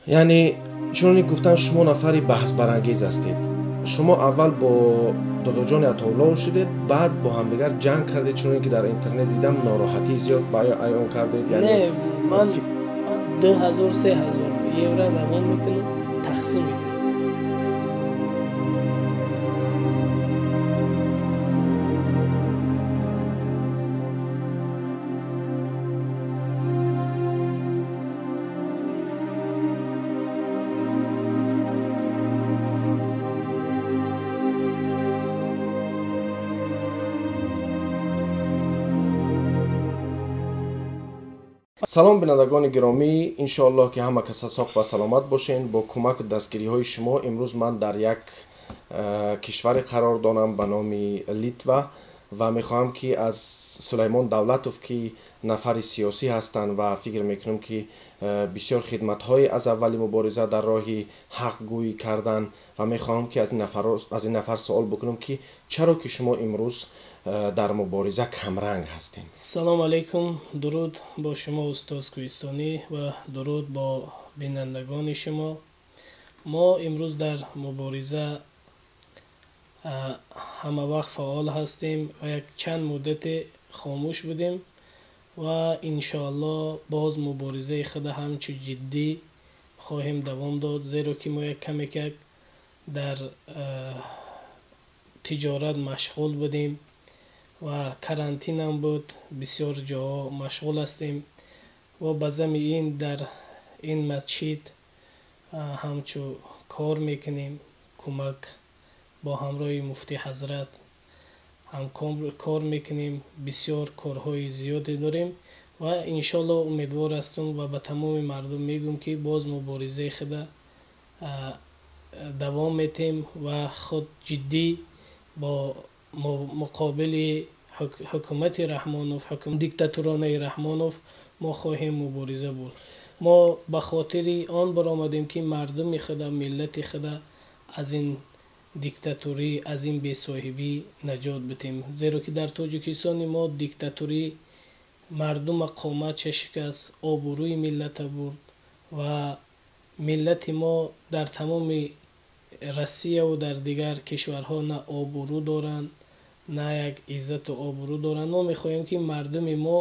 Яъне чуноне гуфтам, шумо нафари баҳсбарангез ҳастед. Шумо аввал бо додоҷони Атоулло шудед, баъд бо ҳамдигар ҷанг кардед, чуноне ки дар интернет дидам, нороҳатии зиёд ба аён кардед. Не, ман 2000 3000 евро равон мекунам, тақсим мекунам. Салом, бинандагони гиромӣ, иншоаллоҳ ки ҳама каса соқ ва саломат бошен. Бо кӯмаку дастгириҳои шумо имрӯз ман дар як кишваре қарор дорам ба номи Литва ва мехоҳам ки аз Сулаймон Давлатов, ки нафари сиёсӣ ҳастанд ва фикр мекунам ки бисёр хидматҳое аз аввали мубориза дар роҳи ҳақгӯӣ кардан, ва мехоҳам ки аз ин нафар суол бикунам ки чаро ки шумо имрӯз дар мубориза камранг ҳастем. Салом алейкум, дуруд бо шумо устоз Кӯҳистонӣ ва дуруд бо бинандагони шумо. Мо имрӯз дар мубориза ҳама вақт фаъол ҳастем ва як чанд муддате хомӯш будем ва иншоаллоҳ боз муборизаи худ ҳамчун ҷиддӣ хоҳем давом дод, зеро ки мо як каме як дар тиҷорат машғул будем ва карантинам буд, бисёр ҷоҳо машғул ҳастем ва ба зами ин дар ин масҷид ҳамчун кор мекунем, кӯмак бо ҳамроҳи муфтӣ ҳазрат ҳам кор мекунем, бисёр корҳои зиёде дорем ва иншоаллоҳ умедвор ҳастам ва ба тамоми мардум мегӯм ки боз муборизаи худа давом метем ва худ ҷиддӣ бо муқобили ҳукумати Раҳмонов, диктатуронаи Раҳмонов мо хоҳем мубориза бурд. Мо ба хотири он баромадем ки мардуми худа, миллати худа аз ин диктатурӣ, аз ин бесоҳибӣ наҷот битем, зеро ки дар Тоҷикистони мо диктатурӣ мардума қоматша шикаст, обрӯи миллата бурд ва миллати мо дар тамоми Россияву дар дигар кишварҳо на обрӯ доранд, на як иззату обрӯ доранд. Мо мехоҳем ки мардуми мо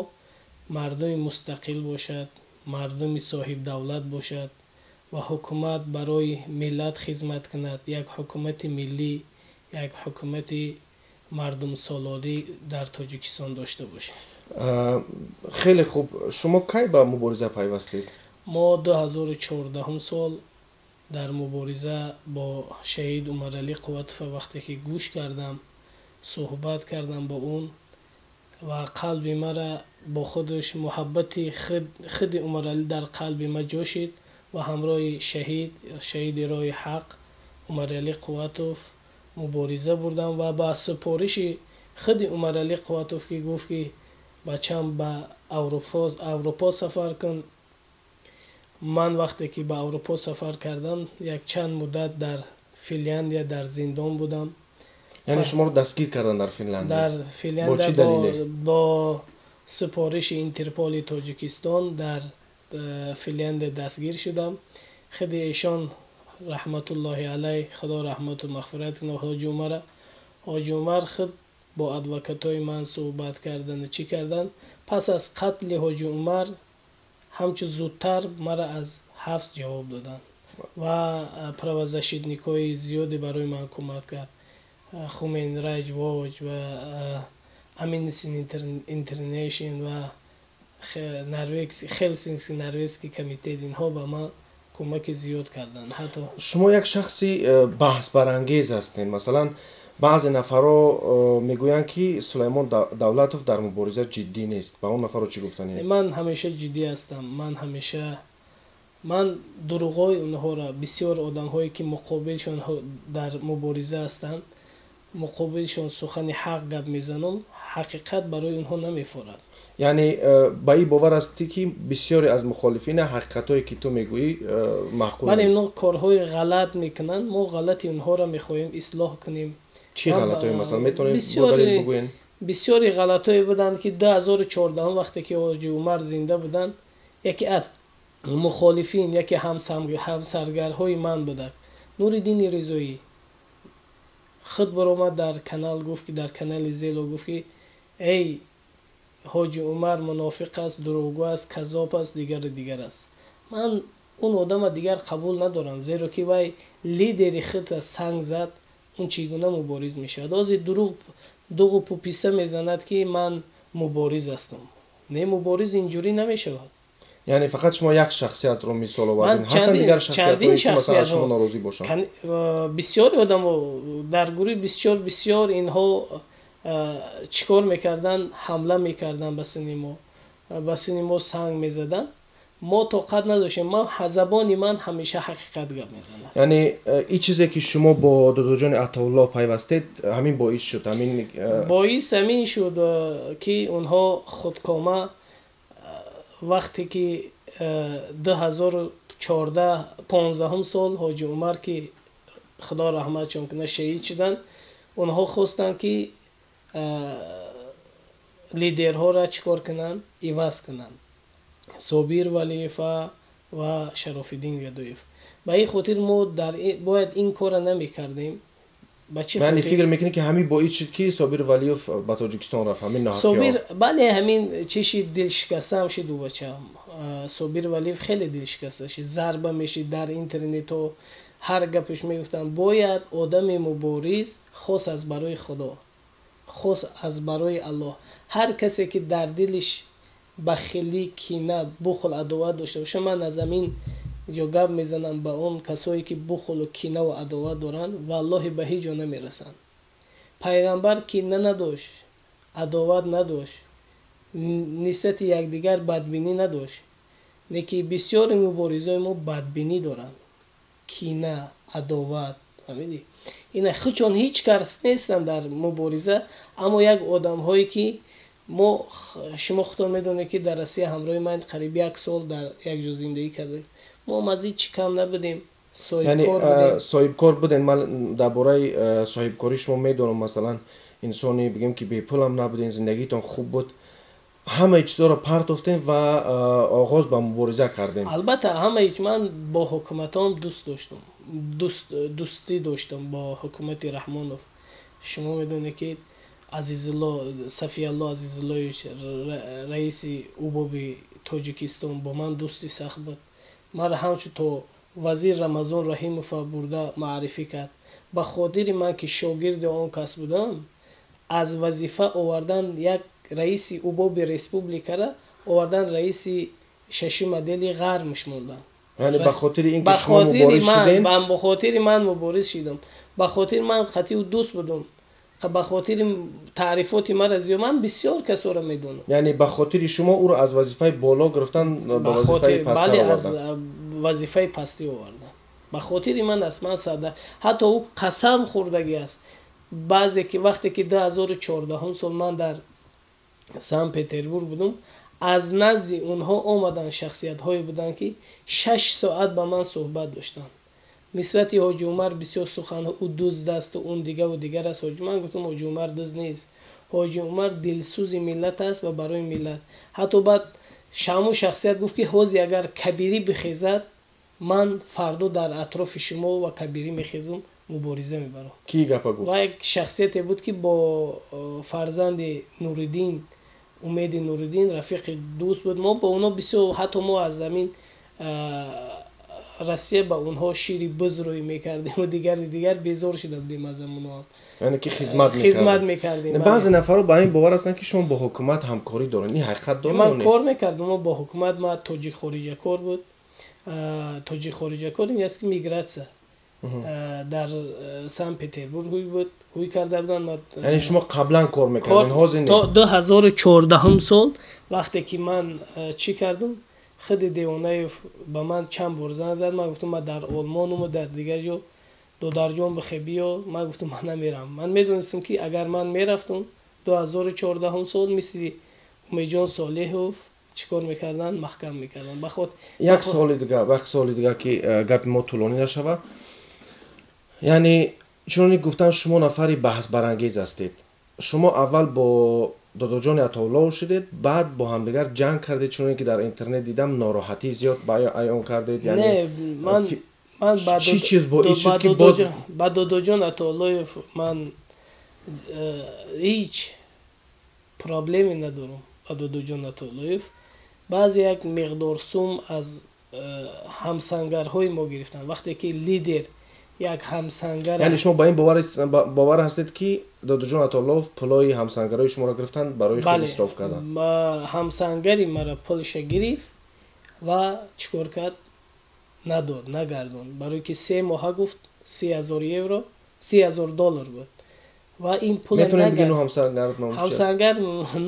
мардуми мустақил бошад, мардуми соҳибдавлат бошад ва ҳукумат барои миллат хизмат кунад, як ҳукумати миллӣ, як ҳукумати мардумсолорӣ дар Тоҷикистон дошта бошем. Хеле хуб. Шумо кай ба мубориза пайвастед? Мо 2014 сол дар мубориза бо шаҳид Умаралӣ Қувватов вақте ки гӯш кардам, суҳбат кардам бо ӯ ва қалби мара бо худаш муҳаббати худи Умаралӣ дар қалби ма ҷошид ва ҳамроҳи шаҳиди роҳи ҳақ Умаралӣ Қувватов мубориза бурдам ва ба супориши худи Умаралӣ Қувватов ки гуфт ки бачам ба Аврупо сафар кун, ман вақте ки ба Аврупо сафар кардам, як чанд муддат дар Финляндия дар зиндон будам. Яъне шуморо дастгир карданд дар Финляндия? Дар Финляндия бо чӣ далеле? Бо супориши Интерполи Тоҷикистон дар Финляндия дастгир шудам. Худи эшон раҳматуллоҳи алайҳ, Худо раҳмату мағфират кунад ҳоҷи Умара. Ҳоҷи Умар худ бо адвокатҳои ман суҳбат кардан, чӣ кардан. Пас аз қатли ҳоҷи Умар ҳамчун зудтар мара аз ҳабс ҷавоб доданд ва правозащитникҳои зиёде барои ман кӯмак кард. Human Rights Watch ва Amnesty International ва Хелсинкский норвежский комитет, инҳо ба ман кӯмаки зиёд карданд. Ҳатто шумо як шахси баҳсбарангез ҳастед. Масалан, баъзе нафарҳо мегӯянд ки Сулаймон Давлатов дар мубориза ҷиддӣ нест. Ба он нафарро чӣ гуфтанед? Ман ҳамеша ҷиддӣ ҳастам. Ман дурӯғҳои онҳоро, бисёр одамҳое ки муқобилшон дар мубориза ҳастанд, муқобилшон сухани ҳақ гап мезанам, ҳақиқат барои онҳо намефорад. Яъне ба ин бовар ҳастӣ ки бисёре аз мухолифина ҳақиқатҳое ки ту мегӯӣ маъқул бале, нест? Инҳо корҳои ғалат мекунанд, мо ғалати онҳоро мехоҳем ислоҳ кунем. Чӣ ғалатҳое масалан метавонед бо далел бигӯед? Бисёри ғалатҳое буданд ки 2014 вақте ки ҳоҷи Умар зинда буданд, яке аз Мухолифин, яке ҳамсаргарҳои ман буданд, Нуриддини Ризоӣ худ баромад дар канал, гуфт ки дар канали Зело гуфт ки эй Ҳоҷи Умар мунофиқ аст, дурӯғгӯ аст, каззоб аст, дигару дигар аст. Ман он одама дигар қабул надорам, зеро ки вай лидери худро санг зад. Он чӣ гуна мубориз мешавад? Ҳозир дурӯғ дуғу пуписа мезанад ки ман мубориз ҳастам. Не, мубориз инҷурӣ намешавад. Яъне фақат шумо як шахсиятро мисол овардед, ҳастанд дигар шахсиятҳое ки масалан аз шумо норозӣ бошанд? Бисёри одамо дар гурӯҳи бисёр бисёр инҳо чӣ кор мекарданд? Ҳамла мекарданд ба сини мо, ба сини мо санг мезаданд. Мо тоқат надоштем. Ман забони ман ҳамеша ҳақиқат гап мезанад. Яъне ин чизе ки шумо бо додоҷони Атоулло пайвастед, ҳамин боис шуд, ҳамин боис ҳамин шуд, ки онҳо худкома вақте ки 2014 15-ум сол Ҳоҷи Умар, ки Худо раҳматшон кунад, шаҳид шуданд, онҳо хостанд ки лидерҳоро чӣ кор кунанд? Иваз кунанд, Собир Валиева ва Шарофиддин Гадоев. Ба ин хотир мо бояд ин корро намекардем. Ба чӣ яъне фикр мекунед ки ҳамин боис шуд ки Собир Валиев ба Тоҷикистон рафт, ҳамин Собир, бале, ҳамин чӣ шид, дилшикастаам шид ӯ бачаам. Собир Валиев хеле дилшикаста шид, зарба мешид дар интернетҳо, ҳар гапаш мегуфтанд. Бояд одами мубориз хос аз барои Худо, хос аз барои Аллоҳ. Ҳар касе ки дар дилиш бахилӣ, кина, бухл, адоват дошта боша, ман аз ҳамин ҷо гап мезанам ба он касое ки бухлу кинаву адоват доранд, валлоҳи ба ҳеҷ ҷо намерасанд. Пайғамбар кина надошт, адоват надошт, нисбати якдигар бадбинӣ надошт. Леки бисёри муборизои мо бадбинӣ доранд, кина, адоват, фаҳмидӣ? Ина худшон ҳеҷ кас нестанд дар мубориза, аммо як одамҳое ки мо, шумо худтон медонед ки дар Россия ҳамроҳи ман қариб як сол дар як ҷо зиндагӣ кардем, мо аз ҳеҷ кам набудем, соҳибкор будем. Соҳибкор будем. Ман дар бораи соҳибкорӣ шумо медонам, масалан инсоне бигем ки бепулам набудем, зиндагитон хуб буд, ҳамаи чизҳоро партофтем ва оғоз ба мубориза кардем. Албатта, ҳамаи ман бо ҳукуматон дӯст доштам, дӯстӣ доштам бо ҳукумати Раҳмонов. Шумо медонед ки Азизулло, Сафиялло Азизуллоевич, раиси УБОБи Тоҷикистон, бо ман дӯсти сахт буд. Маро ҳамчун то вазир Рамазон Раҳимова бурда маърифӣ кард. Ба хотири ман ки шогирди он кас будам, аз вазифа овардан як раиси УБОБи республикара овардан, раиси шашум отдели ғармш монданд. Яъне ба хотири ин ки шумо мубориз шудем? Ба хотири ман мубориз шидам, ба хотири ман қатъи ӯ дӯст будам, ба хотири таърифоти мара зиёд, ман бисёр касоро медонам. Яъне ба хотири шумо ӯро аз вазифаи боло гирифтан, ба вазифаи пастар бале, аз вазифаи пастӣ овардан ба хотири ман аст. Ман сада ҳатто ӯ қасам хӯрдагӣ аст. Баъзе ки вақте ки 2014 сол ман дар Санкт Петербург будам, аз назди онҳо омаданд, шахсиятҳое буданд ки 6 соат ба ман суҳбат доштанд нисбати Ҳоҷи Умар. Бисёр суханҳо, ӯ дузд асту он дигаву дигар аст. Ҳоҷи, ман гуфтам, Ҳоҷи Умар дузд нест, Ҳоҷи Умар дилсӯзи миллат аст ва барои миллат. Ҳатто баъд ҳамун шахсият гуфт ки ҳозир агар Кабирӣ бихезад, ман фардо дар атрофи шумо ва Кабирӣ мехезам, мубориза мебарам. Ки гапа гуфт? Ва як шахсияте буд ки бо фарзанди Нуриддин, Умеди Нуриддин, рафиқи дӯст буд. Мо бо онҳо бисёр, ҳатто мо аз замин Россия ба онҳо шири буз рӯй мекардем ва дигари дигар, безор шуда будем аз онҳо. Яъне ки хизмат. Хизмат мекардем. Баъзе нафарҳо ба ин бовар ҳастанд ки шумо бо ҳукумат ҳамкорӣ доред. Ин ҳақиқат дорад? Ман кор мекардам мо бо ҳукумат. Ма тоҷик хориҷакор буд. Тоҷик хориҷакор ин аст ки мигратсия дар Санкт Петербург ҳуй буд, ҳуй карда буданд. Яъне шумо қаблан кор мекардед, ҳозир не? То 2014 сол, вақте ки ман чӣ кардам, худи Девонаев ба ман чанд бор занг зад. Ман гуфтам, ман дар Олмонуму дар дигар ҷо, додарҷон, бихе биё. Ман гуфтам, ман намерам. Ман медонистам ки агар ман мерафтам, 2014 сол мисли Умедҷон Солиҳов чӣ кор мекарданд? Маҳкам мекарданд. Як суоли дигар, як суоли дигар ки гапи мо тӯлонӣ нашавад. Яъне чуноне гуфтам, шумо нафари баҳсбарангез ҳастед. Шумо аввал бо Додоҷони Атоуллоев шудед, баъд бо ҳамдигар ҷанг кардед, чуноне ки дар интернет дидам, нороҳатии зиёд аён кардед. Яъне ман чӣ чиз боис шуд ки боз ба Додоҷон Атоуллоев ман ҳеҷ проблеме надорам. Ба Додоҷон Атоуллоев баъзе як миқдор сум аз ҳамсангарҳои мо гирифтанд. Вақте ки лидер як ҳамсангар, яъне шумо ба ин бовар ҳастед, ки Додоҷон Атоуллоев пулои ҳамсангарҳои шуморо гирифтанд, барои худ исроф карданд? Ҳамсангари мара пулша гирифт ва чӣ кор кард? Надод, нагардонд. Барои ки 3 моҳа гуфт 30 000 евро, 30 000 доллар буд ва ин пул Метавонед бигӯед, ҳамсангар номаш? Ҳамсангар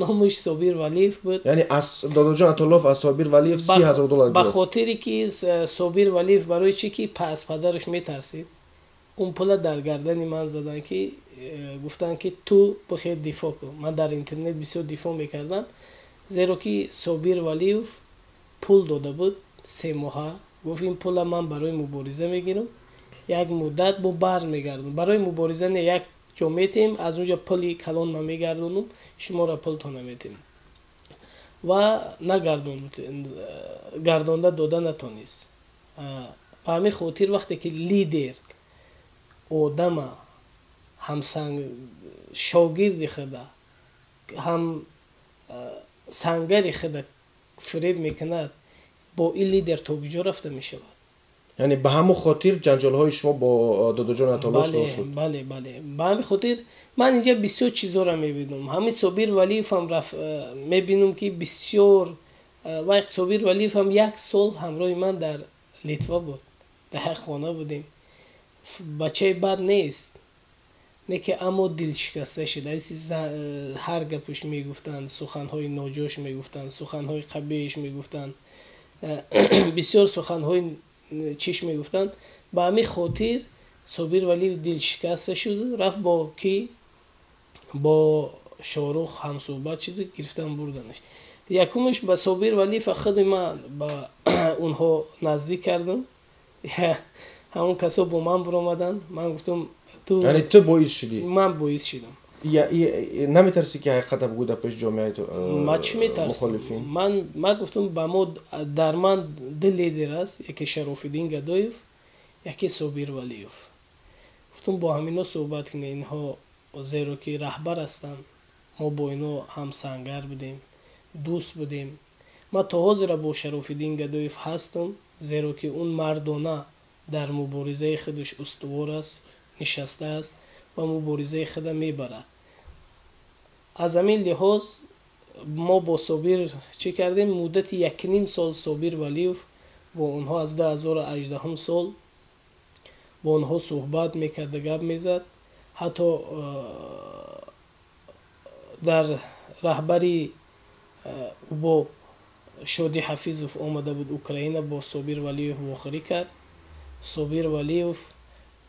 номаш Собир Валиев буд. Яъне аз Додоҷон Атоуллоев аз Собир Валиев 30 000 доллар? Ба хотире ки Собир Валиев барои чӣ ки аз падараш метарсид, он пула дар гардани ман задан, ки гуфтанд, ки ту бихел дифоъ кун. Ман дар интернет бисёр дифоъ мекардам, зеро ки Собир Валиев пул дода буд 3 моҳа. Гуфт, ин пула ман барои мубориза мегирам, як муддат бо бар мегардам. Барои мубориза не, як ҷо метем, аз он ҷо пули калон ман мегардонам, шуморо пултона метем. Ва нагардон, гардонда дода натонист. Ба ҳамин хотир, вақте ки лидер одама, ҳамсанг, шогирди худа, ҳам сангари худа фиреб мекунад, бо ин лидер то куҷо рафта мешавад? Яъне ба ҳамон хотир ҷанҷолҳои шумо бо Додоҷон Атоулло шурӯъ шуд? Бале, ба ҳамин хотир. Ман инҷа бисёр чизҳоро мебинам. Ҳамин Собир Валиевам мебинам, ки бисёр вай Собир Валиевам як сол ҳамроҳи ман дар Литва буд, дар як хона будем. Бачаи бад нест, не ки, аммо дилшикаста шуд. Ҳар гапаш мегуфтанд, суханҳои ноҷош мегуфтанд, суханҳои қабеҳш мегуфтанд, бисёр суханҳои чиш мегуфтанд. Ба ҳамин хотир Собир Валиев дилшикаста шуд, рафт бо ки, бо Шорух ҳамсӯҳбат шуд, гирифтан бурданаш. Якумаш ба Собир Валиева худи ман ба онҳо наздик кардам. Ҳамон касо бо ман биромаданд. Ман гуфтам: Ту, яъне ту боис шудӣ? Ман боис шудам. Наметарсӣ, ки ҳақиқата бигӯ дар пеши ҷомеаи Ма чӣ метарсам? Ман гуфтам, ба мо дар ман ду лидер аст: яке Шарофиддин Гадоев, яке Собир Валиев. Гуфтам, бо ҳамино суҳбат кунед, инҳо зеро ки раҳбар ҳастанд. Мо бо ино ҳамсангар будем, дӯст будем. Ман то ҳозира бо Шарофиддин Гадоев ҳастам, зеро ки он мардона дар муборизаи худаш устувор аст, нишастааст ва муборизаи худа мебарад. Аз ҳамин лиҳоз мо бо Собир чӣ кардем? Муддати якним сол Собир Валиев бо онҳо аз 2018 сол бо онҳо суҳбат мекарда, гап мезад. Ҳатто дар раҳбари УБОП Шодӣ Ҳафизов омада буд Украина, бо Собир Валиев вохӯрӣ кард. Собир Валиев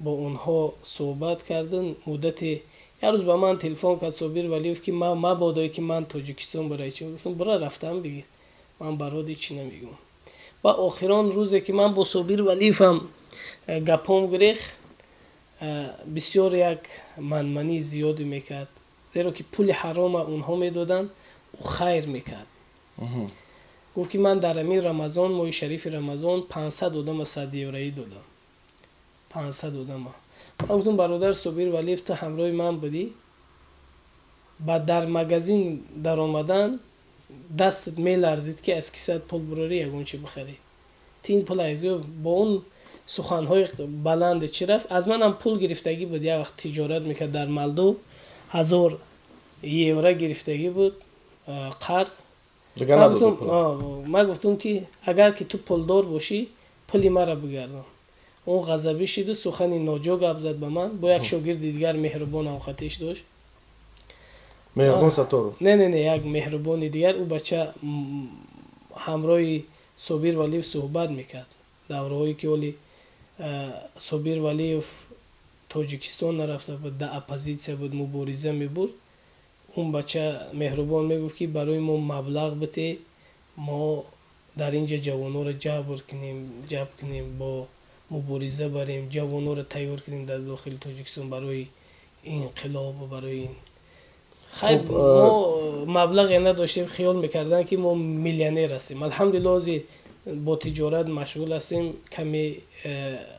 бо онҳо суҳбат кардан. Муддати як рӯз ба ман телефон кард Собир Валиев, ки мабодое ки ман Тоҷикистон барои чи. Гуфтам, бира, рафтам бигир, ман бароди чӣ намегӯям. Ва охирон рӯзе ки ман бо Собир Валиевам гапом гирехт, бисёр як манмании зиёде мекард, зеро ки пули ҳарома онҳо медоданд, ӯ хайр мекард. Гуфт, ки ман дар ҳамин Рамазон, моҳи шарифи Рамазон, 500 одама 100 евроӣ додам, 500 одама. Ман гуфтам, бародар Собир Валиев, ту ҳамроҳи ман будӣ, ба дар магазин даромадан дастат меларзид, ки аз кисат пул бурорӣ, ягон чи бихарӣ. Ту ин пул бо он суханҳои баланде чӣ рафт, аз манам пул гирифтагӣ буд. Як вақт тиҷорат мекард дар Молдов, 1000 евро гирифтагӣ буд қарз. Ман гуфтам, ки агар ки ту пулдор бошӣ, пули маро бигардон. Он ғазабӣ шиду сухани ноҷо гап зад ба ман. Бо як шогирди дигар, Меҳрубонам хатиш дошт. Меҳрубон Сатторов? Не, не, не, як Меҳрубони дигар. Ӯ бача ҳамроҳи Собир Валиев суҳбат мекард давраҳое ки оли Собир Валиев Тоҷикистон нарафта буд, дар оппозитсия буд, мубориза мебурд. Он бача Меҳрубон мегуфт, ки барои мо маблағ бите, мо дар ин ҷа ҷавонҳоро ҷабр кунем, ҷабр кунем, бо мубориза барем, ҷавонҳоро тайёр кунем дар дохили Тоҷикистон барои инқилобу барои ин. Хайр, мо маблағе надоштем, хиёл мекарданд, ки мо миллионер ҳастем. Алҳамдулилло, ҳозир бо тиҷорат машғул ҳастем, каме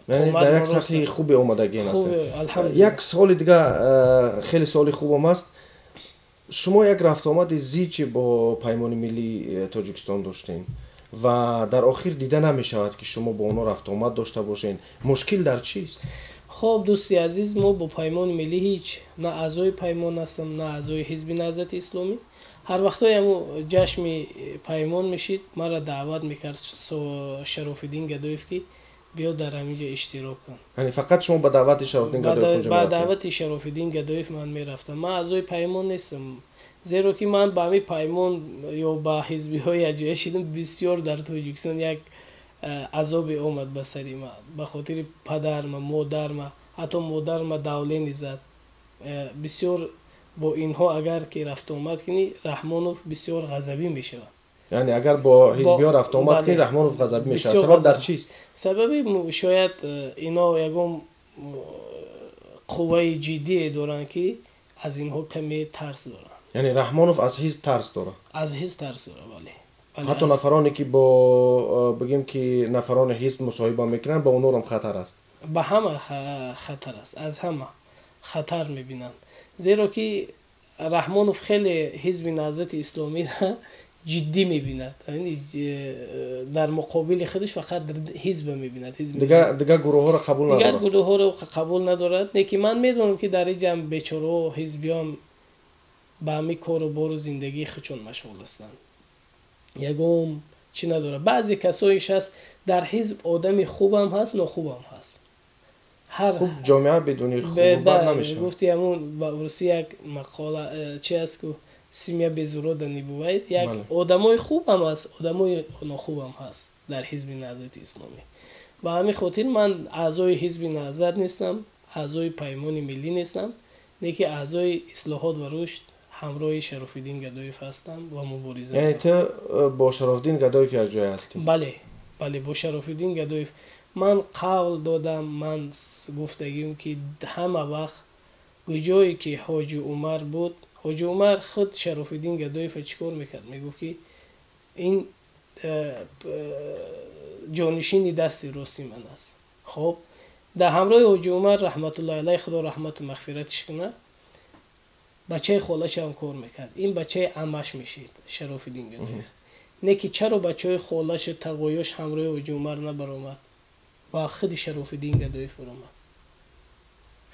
дар як сатҳи хубе омадагиен ҳастем. Як суоли дига, хеле суоли хубам аст. Шумо як рафтуомади зичи бо Паймони миллии Тоҷикистон доштем ва дар охир дида намешавад, ки шумо бо онҳо рафтуомад дошта бошед. Мушкил дар чист? Хоб, дӯсти азиз, мо бо Паймони миллӣ ҳеҷ на аъзои Паймон ҳастам, на аъзои Ҳизби Наҳзати Исломӣ. Ҳар вақтҳое ҳаму ҷашни Паймон мешид, маро даъват мекард Шарофиддин Гадоев, ки биё, дар ҳамин ҷо иштирок кун. Яъне фақат шумо ба даъвати Шарофиддин Гадоев? Ба даъвати Шарофиддин Гадоев ман мерафтам. Ман аъзои Паймон нестам, зеро ки ман ба ҳамин Паймон ё ба ҳизбиҳои якҷоя шидам, бисёр дар Тоҷикистон як азобе омад ба сари ман, ба хотири падарма, модарма, ҳатто модарма давление зад. Бисёр бо инҳо агар ки рафтуомад кунӣ, Раҳмонов бисёр ғазабӣ мешавад. Яъне агар бо ҳизбиҳо рафтуомад кунӣ, Раҳмонов ғазабӣ мешавад. Сабаб дар чист? Сабаби шояд ино ягон қувваи ҷиддие доранд, ки аз инҳо каме тарс доранд. Яъне Раҳмонов аз ҳизб тарс дорад? Аз ҳизб тарс дорад, бале. Ҳатто нафароне ки бо, бигем ки, нафарони ҳизб мусоҳиба мекунанд, ба онҳорам хатар аст? Ба ҳама хатар аст, аз ҳама хатар мебинанд, зеро ки Раҳмонов хеле Ҳизби Наҳзати Исломиро ҷиддӣ мебинад. Дар муқобили худаш фақат ҳизба мебинад. Дигар гурӯҳҳоро қабул надорад. Дигар гурӯҳҳоро қабул надорад. Не ки ман медонам, ки дар инҷам бечораҳо, ҳизбиён ба ҳамин кору бору зиндагии худшон машғул ҳастанд, ягон чӣ надорад. Баъзе касоиш ҳаст, дар ҳизб одами хубам ҳаст, нохубам ҳаст. Хуб, ҷомеа бидуни хуб бад намешавад. Гуфти ҳамун ба русӣ як мақола чи аст, ку «Семья без урода не бывает». Як одамои хубам ҳаст, одамои нохубам ҳаст дар Ҳизби Наҳзати Исломӣ. Ба ҳамин хотир ман аъзои Ҳизби Наҳзат нестам, аъзои Паймони миллӣ нестам, леки аъзои Ислоҳот ва рушд ҳамроҳи Шарофиддин Гадоев ҳастам ва мубориза. Яъне ту бо Шарофиддин Гадоев якҷоя ҳастӣ? Бале, бале, бо Шарофиддин Гадоев. Ман қавл додам, ман гуфтагим, ки ҳама вақт куҷое ки Ҳоҷи Умар буд. Ҳоҷи Умар худ Шарофиддин Гадоева чӣ кор мекард? Мегуфт, ки ин ҷонишини дасти рости ман аст. Хоб, дар ҳамроҳи Ҳоҷи Умар, раҳматуллоҳи алайҳ, Худо раҳмату мағфиратиш кунад, бачаи холашам кор мекард. Ин бачаи амаш мешид Шарофиддин Гадоев. Не ки чаро бачаҳои холашу тағоёш ҳамроҳи Ҳоҷи Умар набаромад ва худи Шарофиддин Гадоев баромад?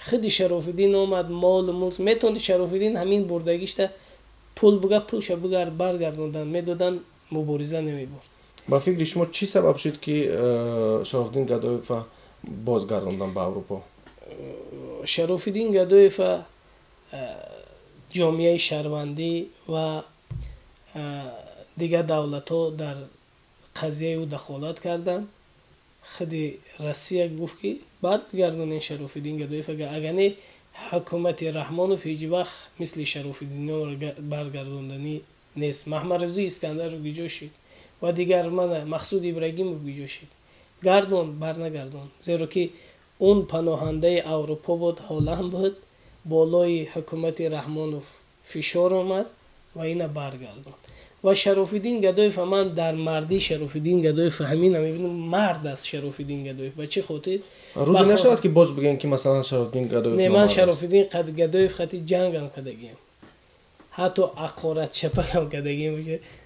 Худи Шарофиддин омад, молу мулк метавони Шарофиддин ҳамин бурдагишта пул буга, пулша бугар баргардондан медодан, мубориза намебурд. Ба фикри шумо, чӣ сабаб шуд, ки Шарофиддин Гадоева бозгардондан ба Аврупо? Шарофиддин Гадоева ҷомеаи шаҳрвандӣ ва дигар давлатҳо дар қазияи ӯ дахолат карданд. Худи Россия гуфт, ки баъд бигардонен Шарофиддин Гадоев, агар не, ҳукумати Раҳмонов ҳеҷ вақт мисли Шарофиддинонро баргардонданӣ нест. Маҳмадразои Искандаров гиҷо шид ва дигар мана Мақсуд Ибрагимов гиҷо шид? Гардон, барнагардон, зеро ки он паноҳандаи Аврупо буд, Ҳоланд буд. Болои ҳукумати Раҳмонов фишор омад ва ина баргардон. Ва Шарофиддин Гадоев, ман дар мардии Шарофиддин Гадоев ҳамина мебинам, мард аст Шарофиддин Гадоев. Ба чӣ хотир? Рӯзе нашавад, ки боз бигӯем, ки масалан Шарофиддин Гадоев Не, ман Шарофиддин Гадоев хати ҷангам кардагиам, ҳатто ақорат чапакам кардагиам,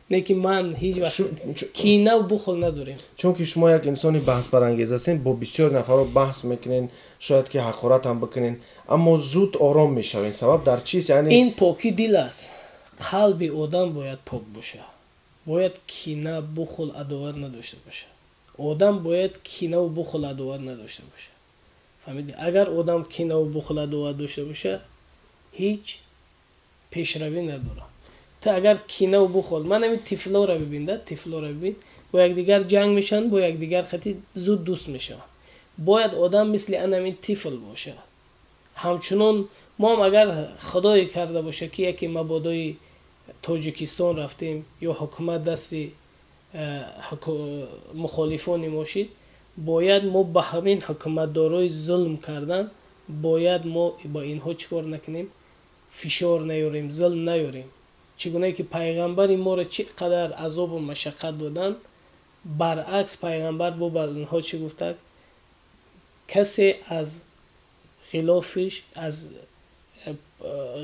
не ки ман ҳеҷ вақт кинаву бухл надорем. Чунки шумо як инсони баҳсбарангез ҳастед, бо бисёр нафарро баҳс мекунед, шояд ки ҳақорат ҳам бикунед, аммо зуд ором мешавед. Сабаб дар чист? Яъне ин покӣ дил аст. Қалби одам бояд пок бошад, бояд кина, бухл, адоват надошта бошад. Одам бояд кинаву бухл, адоват надошта бошад, фаҳмидӣ? Агар одам кинаву бухл, адоват дошта бошад, ҳеҷ пешравӣ надорад. Ту агар кинаву бухл, ман ҳамин тифлоро бибин да, тифлоро бибин, бо якдигар ҷанг мешаванд, бо якдигар хати зуд дӯст мешаванд. Бояд одам мисли анамин тифл бошад. Ҳамчунон моам агар Худое карда бошад, ки яке мабодои Тоҷикистон рафтем ё ҳукумат дасти мухолифони мо шид, бояд мо ба ҳамин ҳукуматдорои зулм кардан, бояд мо ба инҳо чӣ кор накунем? Фишор наёрем, зулм наёрем. Чӣ гунае ки пайғамбари моро чӣ қадар азобу машаққат доданд, баръакс пайғамбар бо ба онҳо чӣ гуфтад? Касе аз ғилофиш, аз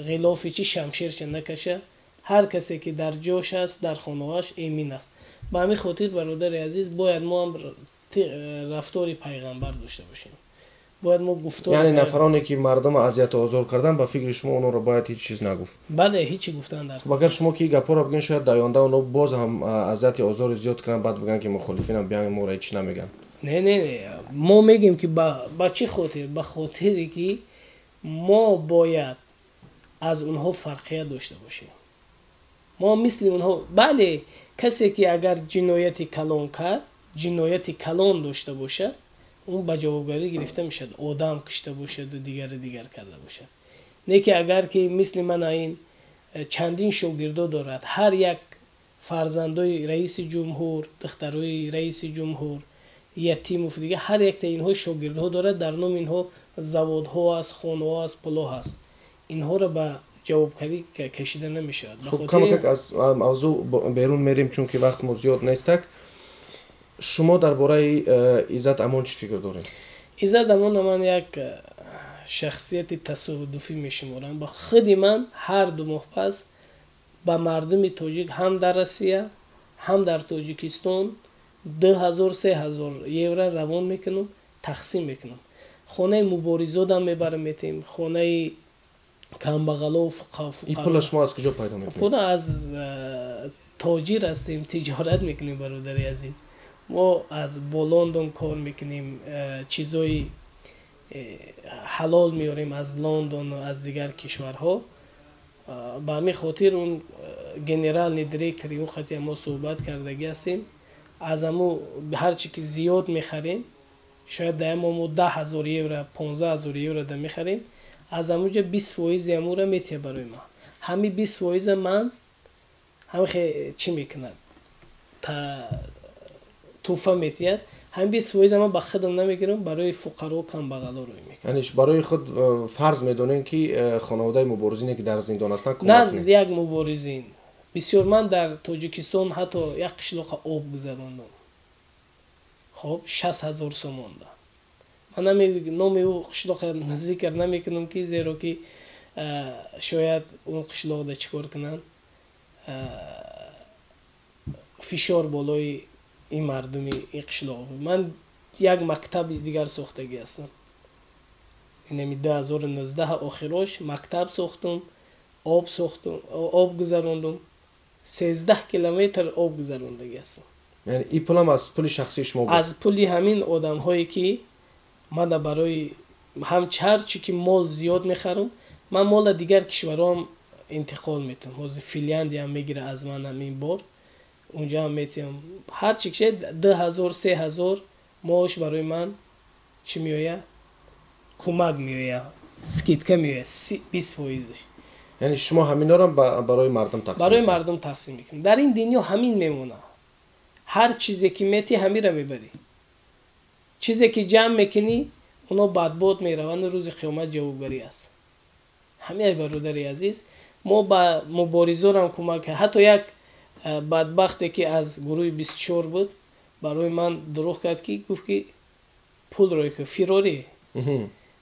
ғилофи чӣ шамшерша накаша, ҳар касе ки дар ҷош аст, дар хонааш эмин аст. Ба ҳамин хотир, бародари азиз, бояд мо ҳам рафтори пайғамбар дошта бошем. Бояд мо гуфтор, яъне нафароне ки мардумро азияту озор кардан, ба фикри шумо онҳоро бояд ҳеҷ чиз нагуфт? Бале, ҳечи гуфтан дар Хуб, агар шумо ки гапҳоро бигӯен, шояд дар оянда онҳо боз ҳам азияти озори зиёд кунанд, баъд бигӯянд, ки мухолифинам биён, моро ҳеҷ намегӯянд. Не, не, не, мо мегӯем, ки ба чӣ хотир? Ба хотире ки мо бояд аз онҳо фарқият дошта бошем. Мо мисли онҳо, бале, касе ки агар ҷинояти калон кард, ҷинояти калон дошта бошад, ӯ ба ҷавобгарӣ гирифта мешавад, одам кушта бошаду дигари дигар карда бошад. Не ки агар ки мисли мана ин чандин шогирдо дорад, ҳар як фарзандои раиси ҷумҳур, духтарои раиси ҷумҳур, ятимов, дига ҳар якта инҳо шогирдҳо дорад, дар номи инҳо заводҳо аст, хонаҳо аст, пулҳо ҳаст, инҳоро ба ҷавобгарӣ кашида намешавад. Хуб, камакак аз мавзӯъ берун мерем, чунки вақт мо зиёд нестак. Шумо дар бораи Иззат Амон чӣ фикр доред? Иззат Амона ман як шахсияти тасодуфӣ мешуморам. Ба худи ман ҳар 2 моҳ пас ба мардуми тоҷик ҳам дар Россия, ҳам дар Тоҷикистон 2000, 3000 евро равон мекунам, тақсим мекунам. Хонаи муборизодам мебарам, метем, хонаи камбағалову Ин пула шумо аз куҷо пайдо мекунед? Пула аз тоҷир ҳастем, тиҷорат мекунем, бародари азиз. Мо аз бо Лондон кор мекунем, чизои ҳалол меорем аз Лондону аз дигар кишварҳо. Ба ҳамин хотир он генеральный директори ӯ қати мо суҳбат кардагӣ ҳастем. Аз ҳаму ҳарчи ки зиёд мехарем, шояд дар як моҳ мо 10 000 евро, 15 000 евро да мехарем, аз ҳамуҷа 20 фоизи ҳамура метиҳа барои ман. Ҳамин 20 фоиза ман ҳамихе чӣ мекунад, тӯҳфа метиҳад. Ҳамин 20 фоиза ман ба худам намегирам, барои фуқаро, камбағало рӯй мекунам. Яъне барои худ фарз медонем, ки хонаводаи муборизине, ки дар зиндон ҳастанд, кӯмак кунед? На як муборизин, бисёр. Ман дар Тоҷикистон ҳатто як қишлоқа об гузарондам, хоб, 60 000 сомонда. Ман номи ӯ қишлоқа зикр намекунам, ки зеро ки шояд он қишлоқда чӣ кор кунанд, фишор болои ин мардуми ин қишлоқ. Ман як мактаби дигар сохтагӣ ҳастам, инами 2019 охирош мактаб сохтум, об сохтум, об гузарондум, 13 километр об гузарондагӣ ҳастам. Яъне ин пулам аз пули шахсии шумо буд? Аз пули ҳамин одамҳое ки мана барои ҳам ҳарчи ки мол зиёд мехарам, ман мола дигар кишварҳоам интиқол метиҳам. Ҳозир Финляндиям мегира аз ман ҳамин бор, унҷаам метиҳам. Ҳарчи ки шед, 2000, 3000 мош барои ман чӣ меояд, кӯмак меояд, скидка меояд, 20 фоизш. Яъне шумо ҳаминҳоро барои мардум тақсим Барои мардум тақсим мекунем. Дар ин дунё ҳамин мемонад. Ҳар чизе ки метӣ, ҳамира мебарӣ. Чизе ки ҷамъ мекунӣ, оно бадбод мераванд, рӯзи қиёмат ҷавобгарӣ аст. Ҳамин, бародари азиз, мо ба муборизорам кӯмак. Ҳатто як бадбахте ки аз гурӯҳи 24 буд, барои ман дурӯғ кард, ки гуфт, ки пул рӯй кун, фирорӣ,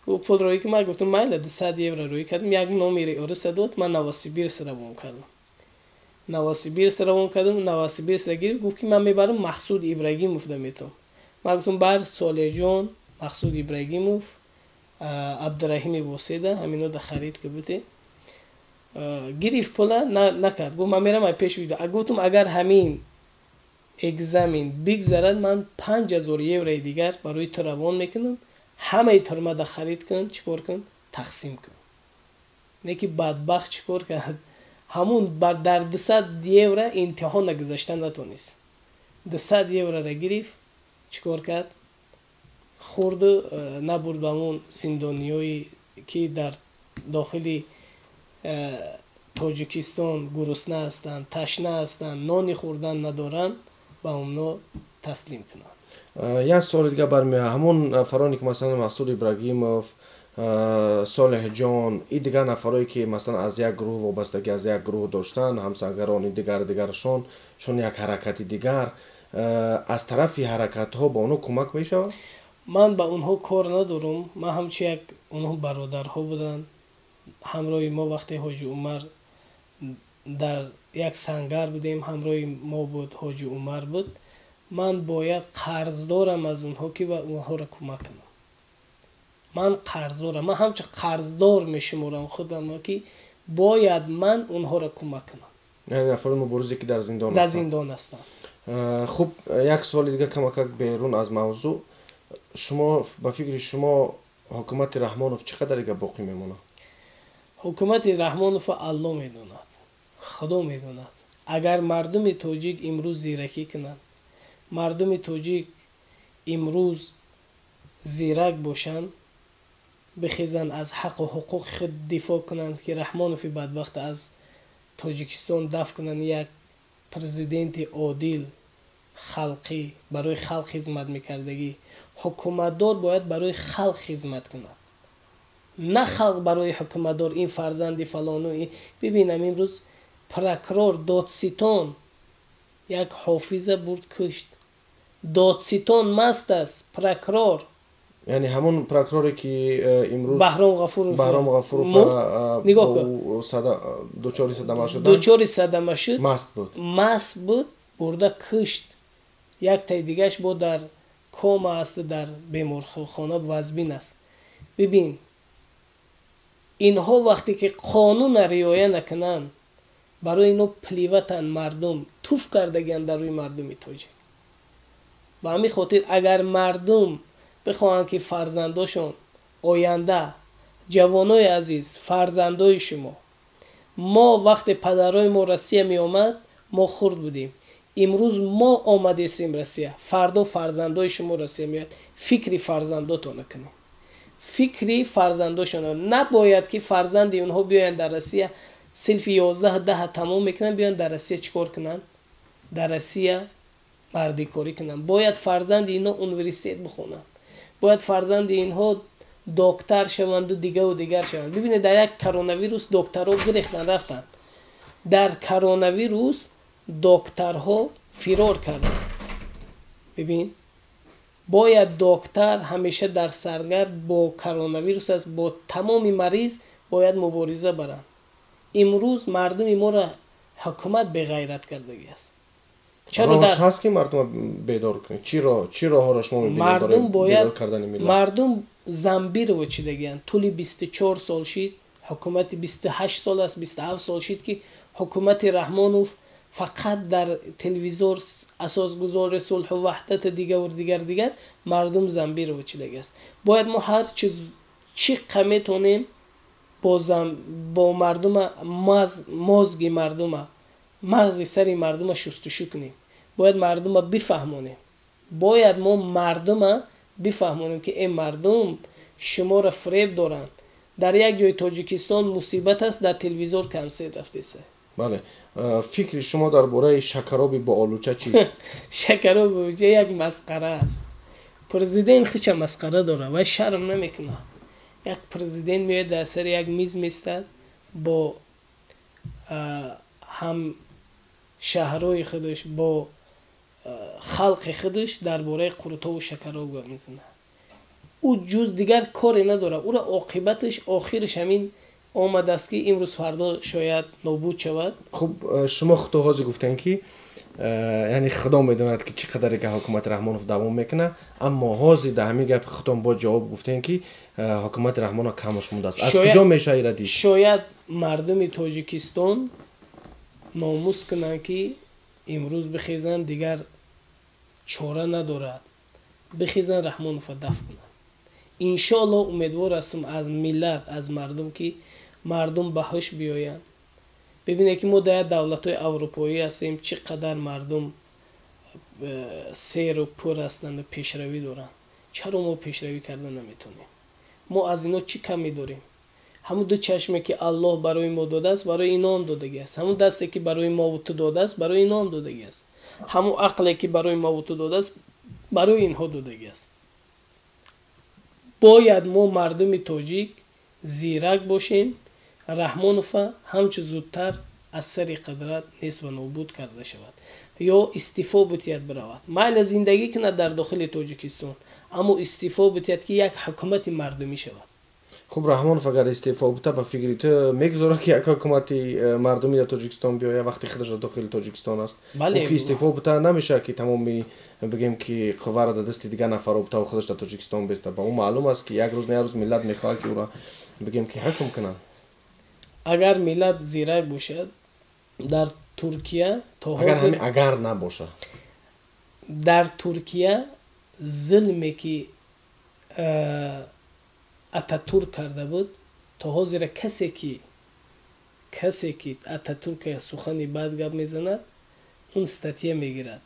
пул рӯй ки. Ман гуфтам, майла, 200 евро рӯй кардам. Як номери ориса дод, ман Новосибирск равон кардам. Новосибирск равон кардам, Новосибирск гирифт, гуфт, ки ман мебарам, Мақсуд Ибрагимов да метавам. Ман гуфтам, бар Солеҳҷон, Мақсуд Ибрагимов, Абдураҳими Воседа, ҳамино да харид ки буте. Гирифт пула, накард, гуфт, ман мерам пеш. Гуфтам, агар ҳамин экзамен бигзарад, ман 5000 еврои дигар барои ту равон мекунам, ҳамаи турмада харид кун, чӣ кор кун, тақсим кун. Не ки бадбахт чӣ кор кард? Ҳамун дар 200 евро имтиҳона гузашта натонист. 200 еврора гирифт, чӣ кор кард? Хӯрду набурд ба ҳамун зиндониёе ки дар дохили Тоҷикистон гурусна ҳастанд, ташна ҳастанд, нони хӯрдан надоранд, ба онҳо таслим кунанд. Як суоли дига бармеояд. Ҳамон нафароне ки, масалан, Мақсуд Ибрагимов, Солеҳҷон и дигар нафарое ки масалан аз як гурӯҳ вобастагӣ аз як гурӯҳ доштанд, ҳамсангарони дигар дигаршон, чун як ҳаракати дигар, аз тарафи ҳаракатҳо ба онҳо кӯмак мешавад? Ман ба онҳо кор надорам. Ман ҳамчун як онҳо бародарҳо буданд ҳамроҳи мо. Вақте Ҳоҷи Умар дар як сангар будем, ҳамроҳи мо буд, Ҳоҷи Умар буд. Ман бояд қарздорам аз онҳо, ки ба онҳоро кӯмак кунам. Ман қарздорам, ман ҳамчун қарздор мешуморам худамро, ки бояд ман онҳоро кӯмак кунам. Яъне нафарони муборизе ки дар зиндон дар зиндон ҳастанд. Хуб, як суоли дигар, камакак берун аз мавзӯъ. Шумо, ба фикри шумо, ҳукумати Раҳмонов чӣ қадар дига боқӣ мемонад? Ҳукумати Раҳмонов Алло медонад, Худо медонад. Агар мардуми тоҷик имрӯз зиракӣ кунанд, мардуми тоҷик имрӯз зирак бошанд, бихезанд, аз ҳаққу ҳуқуқи худ дифоъ кунанд, ки Раҳмонови бадбахт аз Тоҷикистон дафт кунанд, як президенти одил, халқӣ, барои халқ хизмат мекардагӣ. Ҳукуматдор бояд барои халқ хизмат кунад, на халқ барои ҳукуматдор. Ин фарзанди фалону. Бибинам, имрӯз прокурор, додситон як ҳофиза бурд, кушт. Додситон маст аст, прокурор. Яъне ҳамон прокуроре ки имрӯз Баҳром Ғафуров. Баҳром Ғафуров. Нигоҳ кун. Дучори садама шуд. Дучори садама шуд. Маст буд. Маст буд, бурда кушт. Яктаи дигаш бо дар кома аст, дар беморхона вазбин аст. Бибин, инҳо вақте ки қонунро риоя накунанд, барои ино плевать анд. Мардум туф кардагианд дар рӯи мардуми тоҷик. Ба ҳамин хотир, агар мардум бихоҳанд, ки фарзандошон оянда, ҷавонои азиз, фарзандои шумо, мо вақте падарои мо Россия меомад, мо хурд будем. Имрӯз мо омадесем Россия, фардо фарзандои шумо Россия меояд. Фикри фарзандотона кунед, фикри фарзандошона. Набояд ки фарзанди онҳо биёянд дар Россия, синфи 11, 10 тамом мекунанд, биёянд дар Россия чӣ кор кунанд? Дар Россия мардикорӣ кунанд. Бояд фарзанди инҳо университет бихонанд, бояд фарзанди инҳо доктор шаванду дигаву дигар шаванд. Бибинед, дар як коронавирус докторҳо гирехтан, рафтанд. Дар коронавирус докторҳо фирор карданд. Бибин, бояд доктор ҳамеша дар сангар бо коронавирус аст, бо тамоми мариз бояд мубориза баранд. Имрӯз мардуми моро ҳукумат беғайрат кардагӣ аст. Чаро ҳаст ки мардумро бедор кунед? Чӣ роҳҳоро шумо мебинед барои бедор кардани миллат? Мардум замбирова чидагианд. Тӯли 24 сол шид ҳукумати, 28 сол аст, 27 сол шид, ки ҳукумати Раҳмонов фақат дар телевизор асосгузори сулҳу ваҳдати дигаву дигар дигар. Мардум замбирова чидаги аст. Бояд мо ҳар чиз чӣ қа метонем бо мардума, мозги мардума, мағзи сари мардума шустушу кунем. Бояд мардума бифаҳмонем, бояд мо мардума бифаҳмонем, ки э мардум, шуморо фиреб доранд. Дар як ҷои Тоҷикистон мусибат аст, дар телевизор консерт рафтеса. Бале, фикри шумо дар бораи шакароби бо олуча чист? Шакароби олуча як масқара аст. Президент хича масқара дорад ва шарм намекунад. Як президент меояд, дар сари як миз местад бо ҳам шаҳрҳои худаш, бо халқи худаш, дар бораи қурутову шакароб гап мезанад. Ӯ ҷуз дигар коре надорад. Ӯро оқибаташ, охираш ҳамин омадааст, ки имрӯз фардо шояд нобуд шавад. Хуб, шумо худо ҳозир гуфтем, ки яъне Худо медонад, ки чӣ қадаре ки ҳукумати Раҳмонов давом мекунад, аммо ҳозир дар ҳамин гапи худтон боз ҷавоб гуфтем, ки ҳукумати Раҳмонов камаш мондааст. Аз куҷо мешавад ира дид? Шояд мардуми Тоҷикистон номус кунанд, ки имрӯз бихезанд, дигар чора надорад, бихезанд, Раҳмонова дафт кунанд. Иншоалло, умедвор ҳастам аз миллат, аз мардум, ки мардум ба ҳуш биёянд. Бибинед, ки мо дар як давлатҳои аврупоӣ ҳастем, чӣ қадар мардум серу пур ҳастанду пешравӣ доранд. Чаро мо пешравӣ карда наметонем? Мо аз ино чӣ камӣ дорем? Ҳамун ду чашме, ки Аллоҳ барои мо додааст, барои иноам додагӣ аст. Ҳамун дасте, ки барои мову ту додааст, барои иноам додагӣ аст. Ҳамун ақле, ки барои мову ту додааст, барои инҳо додагӣ аст. Бояд мо, мардуми тоҷик, зирак бошем. Раҳмонова ҳамчу зудтар аз сари қудрат нест ва нобуд карда шавад ё истеъфо битиҳад, биравад. Майла, зиндагӣ кунад дар дохили Тоҷикистон, аммо истеъфо битиҳад, ки як ҳукумати мардумӣ шавад. Хуб, Раҳмонов агар истеъфо бита, ба фикри ту, мегузорад, ки як ҳукумати мардумӣ дар Тоҷикистон биёяд, вақти худаш дар дохили Тоҷикистон аст? Бале. Ки истеъфо бита, намешавад, ки тамоми, бигем, ки қувваро дар дасти дигар нафаро бита, худаш дар Тоҷикистон беста. Ба ӯ маълум аст, ки як рӯз на як рӯз миллат мехоҳад, ки ӯро, бигем, ки ҳукм кунанд. Агар миллат зирак бошад, дар Туркия то Агар ҳамин агар набошад? Дар Туркия зулме ки Ататурк карда буд, то ҳозира касе ки Ататурка сухани бад гап мезанад, он статья мегирад.